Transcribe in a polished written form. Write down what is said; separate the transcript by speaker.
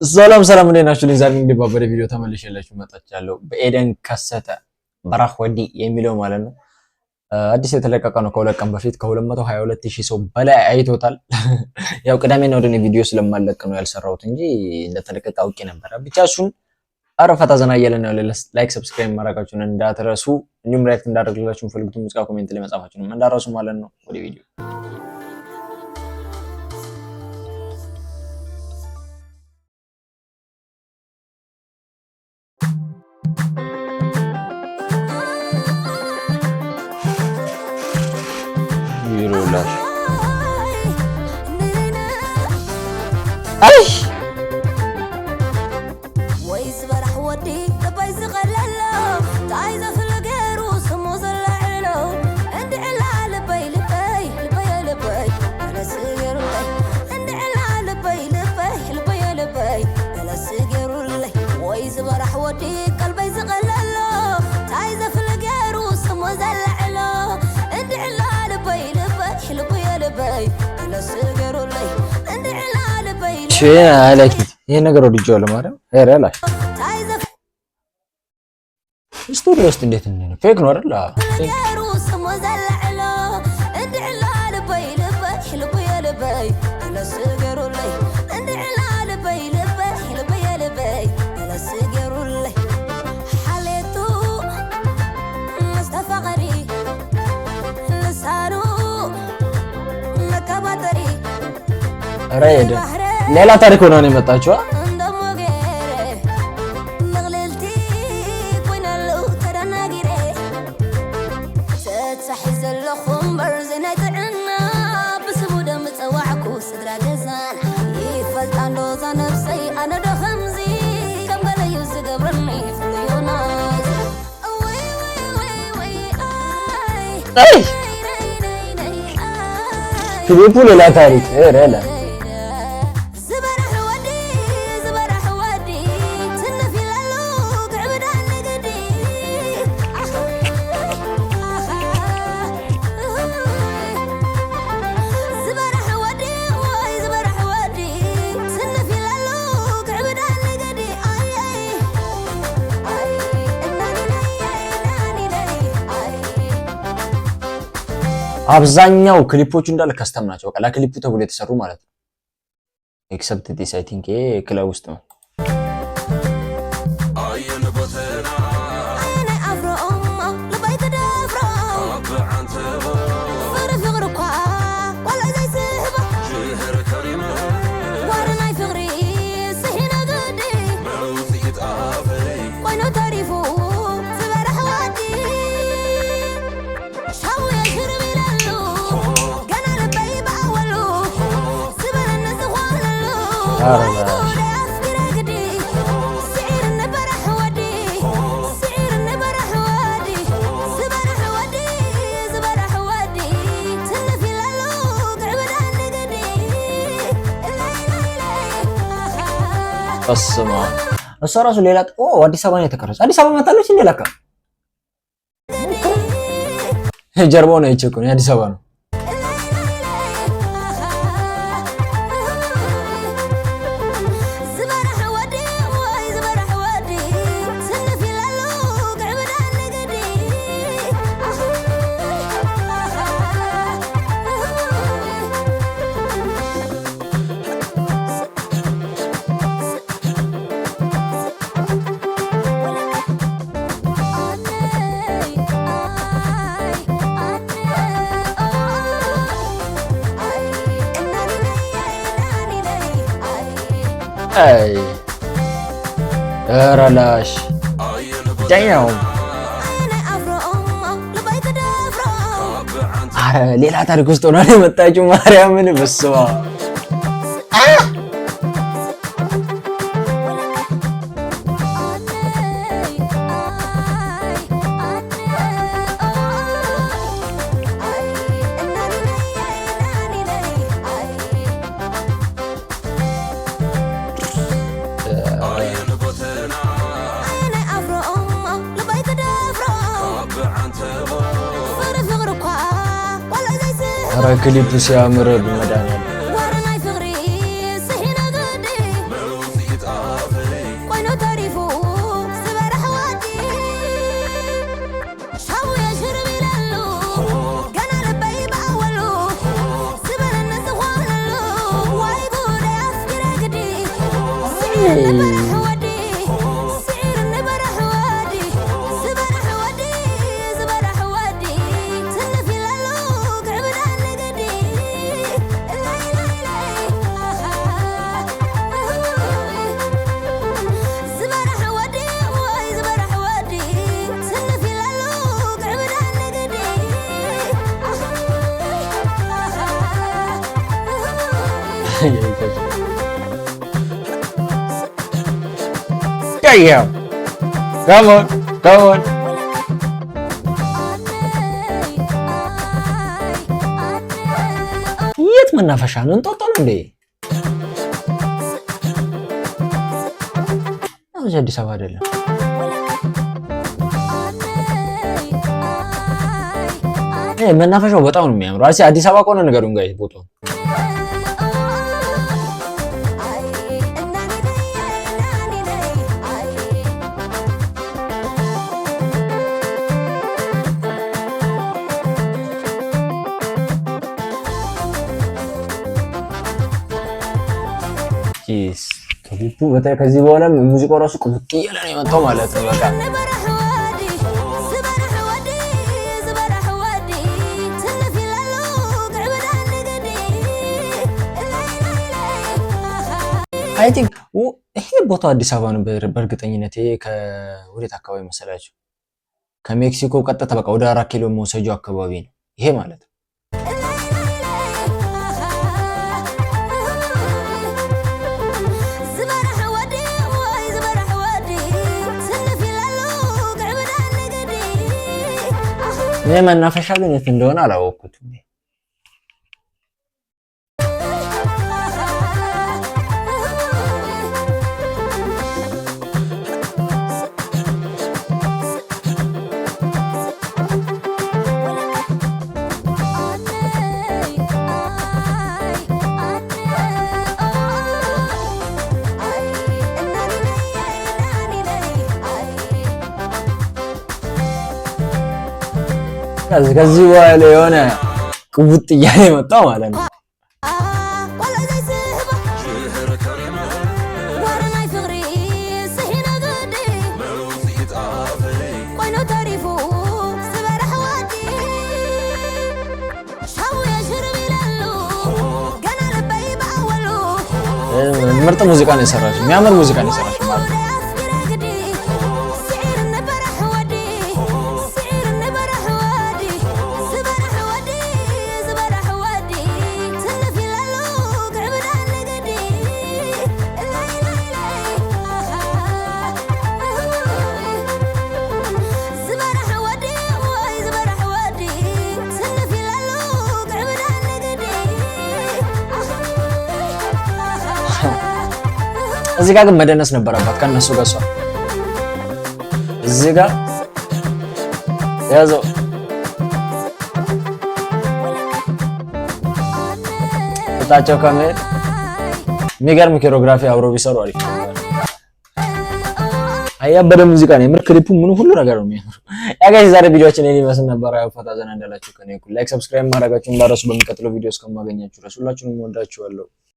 Speaker 1: ሰላም ሰላም፣ እንዴት ናችሁ? ዛሬ እንግዲህ ባበደ ቪዲዮ ተመልሼላችሁ መጥቻለሁ። በኤደን ከሰተ በራህ ወዲ የሚለው ማለት ነው። አዲስ የተለቀቀ ነው ከ2 ቀን በፊት ከ222 ሺህ ሰው በላይ አይቶታል። ያው ቅዳሜና እሑድ ቪዲዮ ስለማለቅ ነው ያልሰራሁት እንጂ እንደተለቀቀ አውቄ ነበረ። ብቻ እሱን አረ ፈታ ዘና እያለን ነው። Like subscribe ማድረጋችሁን እንዳትረሱ፣ እንዲሁም react እንዳደርግላችሁ የምትፈልጉትን ሙዚቃ comment ላይ መጻፋችሁንም እንዳትረሱ ማለት ነው። ወደ ቪዲዮ። ይሮላሽ አይ።
Speaker 2: ወይ ዝበራሕ ወዲ ልበይ ዝቐለሎ ታይ ዘፍል ገይሩ ስሙ ዘላዕሎ እንድዕላ ልበይ ልበይ ልበይ ልበይ ገለስ ገይሩለይ እንድዕላ ልበይ ልበይ ልበይ ልበይ ገለስ ገይሩለይ ወይ ዝበራሕ ወዲ ቀልበይ ዝቐለሎ ታይ ዘፍል ገይሩ ስሙ ዘላዕሎ እንድዕላ ልበይ ልበይ ልበይ ልበይ ገለስ ገይሩለይ እንድዕላ ልበይ።
Speaker 1: I like it። ይሄን ነገር ወድጄዋለሁ። ማርያም ኧረ ላሽ
Speaker 2: ታይ ዘፍል
Speaker 1: ስቱዲዮ ውስጥ እንዴት ነው? Fake ነው አይደል? አዎ።
Speaker 2: ገይሩ ስሙ ዘላዕሎ እንድዕላ ልበይ ልበይ ልበይ ልበይ ገለስ ገይሩለይ እንድዕላ ልበይ ልበይ ልበይ ልበይ ገለስ ገይሩለይ ሓሌቱ መስተፋቐሪ ልሳኑ መከባተሪ።
Speaker 1: ኧረ ኤደን ሌላ ታሪክ ሆና ነው የመጣችው።
Speaker 2: እንደሞ ገይረ መቕለልቲ ኮይናሉ ተደናጊረ ተታሒ ዘለኹ እምበር ዝናይ ጥዕና ብስሙ ደም ፀዋዕኩ ስድራ ገዛና ይፈልጣ ዶ ዛ ነፍሰይ ኣነ ዶ ከምዚ ከም ገለዩ ዝገብረኒ ፍሉዩና ወይ ወይ ወይ ወይ ኣይ።
Speaker 1: አይ።
Speaker 2: ነይ ኣይ።
Speaker 1: ክሊፑ ሌላ ታሪክ። ኧረ ላ
Speaker 2: ዝበራሕ ወዲ ዝበራሕ ወዲ ትንፍ ኢላሉ ክዕብዳ ንግዲ። ዝበራሕ ወዲ ወይ ዝበራሕ ወዲ ትንፍ ኢላሉ ክዕብዳ ንግዲ ኣይ ኣይ እናኒነይ ናኒነይ ኣይ።
Speaker 1: አብዛኛው ክሊፖቹ እንዳለ custom ናቸው። በቃ ለክሊፑ ተብሎ የተሰሩ ማለት ነው። Except this, I think ይሄ ክለብ ውስጥ ነው።
Speaker 2: ኣየናይ ኣፍሮ እሞ ልበይ ክደፍሮ ፍቕሪ ፍቕሪ እኳ ቆልዑ ዘይስህቦ ዋሪ ናይ ፍቕሪ ስሒነ ግዲ ኮይኑ ተሪፉ ዝበራሕ ወዲ ሻውየ ሽርብ ኢለሉ ገና ልበይ ብኣወሉ ዝበለኒ ዝኾነሉ።
Speaker 1: ኧረ
Speaker 2: ወይ
Speaker 1: ላሽ።
Speaker 2: ጉድ ኣፍቂረ ግዲ ስዒርኒ በራሕ ወዲ ስዒርኒ በራሕ ወዲ ዝበራሕ ወዲ ዝበራሕ ወዲ ትንፍ ኢለሉ ክዕብዳ ንግዲ ለይለይለይ።
Speaker 1: በስመ አብ። እሷ ራሱ ሌላ ኦ አዲስ አበባ ነው የተቀረጸው። አዲስ አበባ መታለች እንዴ? ለካ ጀርባውን አይቼ እኮ ነው የአዲስ አበባ ነው።
Speaker 2: ዝበራሕ ወዲ ወይ ዝበራሕ ወዲ ትንፍ ኢለሉ ክዕብዳ ንግዲ። ኣነይ ኣይ ኣነ ኣይ እናኒነይ ናኒነይ ኣይ።
Speaker 1: አይ ኧረ ላሽ damn።
Speaker 2: ኣየናይ ኣፍሮ እሞ ልበይ ክደፍሮ።
Speaker 1: አረ ሌላ ታሪክ ውስጥ ሆና ነው የመጣችው። ማርያምን በስመ አብ።
Speaker 2: ኣነይ ኣይ ኣነ ኣይ እናኒነይ ናኒነይ ኣይ። ኣየናይ ኣፍሮ እሞ ልበይ ክደፍሮ ፍቕሪ ፍቕሪ እኳ ቆልዑ ዘይስህቦ
Speaker 1: ኧረ ክሊፑ ሲያምር በመድኃኒዓለም።
Speaker 2: ዋሪ ናይ ፍቕሪ ስሒነ ግዲ። ወዲ ስዒር ንበራሕ ወዲ ዝበራሕ ወዲ ዝበራሕ ወዲ ትንፍ ኢላሉ ግዕብዳ ንግዲ ላይ ላይ ላይ ዝበራሕ ወዲ ወይ ዝበራሕ ወዲ ትንፍ ኢላሉ ግዕብዳ ንግዲ።
Speaker 1: Damn. Come on, come on.
Speaker 2: ኣነይ ኣይ ኣነ
Speaker 1: የት መናፈሻ ነው? እንጦጦ ነው እንዴ? እዚህ አዲስ አበባ አይደለም።
Speaker 2: ኣነይ ኣይ
Speaker 1: ይሄ መናፈሻው በጣም ነው የሚያምረው። አዲስ አበባ ከሆነ ንገሩን guys ቦታው።
Speaker 2: ኣይ እናኒነይ እናኒነይ ኣይ።
Speaker 1: Jeez ክሊፑ በተለይ ከዚህ በኋላ ሙዚቃው ራሱ ቅብጥ እያለ ነው የመጣው ማለት ነው። በቃ
Speaker 2: ንበራሕ ወዲ ዝበራሕ ወዲ ዝበራሕ ወዲ ትንፍ ኢላሉ ግዕብዳ ንግዲ ላይ ላይ ላይ።
Speaker 1: I think ይሄ ቦታው አዲስ አበባ ነው በእርግጠኝነት። ይሄ ከወዴት አካባቢ መሰላችሁ? ከሜክሲኮ ቀጥታ በቃ ወደ 4 ኪሎ መውሰጃው አካባቢ ነው ይሄ ማለት ነው።
Speaker 2: ላይ ላይ ላይ ዝበራሕ ወዲ ወይ ዝበራሕ ወዲ ትንፍ ኢላሉ ግዕብዳ ንግዲ።
Speaker 1: ይሄ መናፈሻ ግን የት እንደሆነ አላወቅኩትም።
Speaker 2: ኣነይ ኣይ ኣነ ኣይ እናኒነይ እናኒነይ ኣይ።
Speaker 1: ከዚህ በኋላ የሆነ ቅውጥ እያለ የመጣው ማለት ነው።
Speaker 2: ቆልዑ ዘይስህባ ዋረ ናይ ፍቕሪ ስሒነ ግዲ ኮይኑ ተሪፉ ዝበራሕ ወዲ ሻውየ ሽርብ ኢለሉ ገና ልበይ ብኣወሉ።
Speaker 1: ምርጥ ሙዚቃ ነው የሰራችው። የሚያምር ሙዚቃ ነው የሰራችው ማለት ነው።
Speaker 2: ኣፍቂረ ግዲ ስዒር ንበራሕ ወዲ ስዒር ንበራሕ ወዲ ዝበራሕ ወዲ ዝበራሕ ወዲ ትንፍ ኢላሉ ግዕብዳ ንግዲ ላይ ላይ ላይ ዝበራሕ ወዲ ወይ ዝበራሕ ወዲ ትንፍ ኢላሉ ግዕብዳ ንግዲ።
Speaker 1: እዚህ ጋር ግን መደነስ ነበረባት ከእነሱ ጋር እሷ እዚህ ጋር ያዘው እጣቸው ከመሄድ የሚገርም choreography አብሮ ቢሰሩ አሪፍ ነበር። አያበደ ሙዚቃ ነው የምር። ክሊፑ ምኑ ሁሉ ነገር ነው የሚያምሩ። Yeah guys፣ ዛሬ ቪዲዮአችን ይሄን ይመስል ነበር። ያው ፈታ ዘና እንዳላችሁ ከኔ እኩል like፣ subscribe ማድረጋችሁን እንዳትረሱ። በሚቀጥለው ቪዲዮ እስከማገኛችሁ ድረስ ሁላችሁንም እወዳችኋለሁ።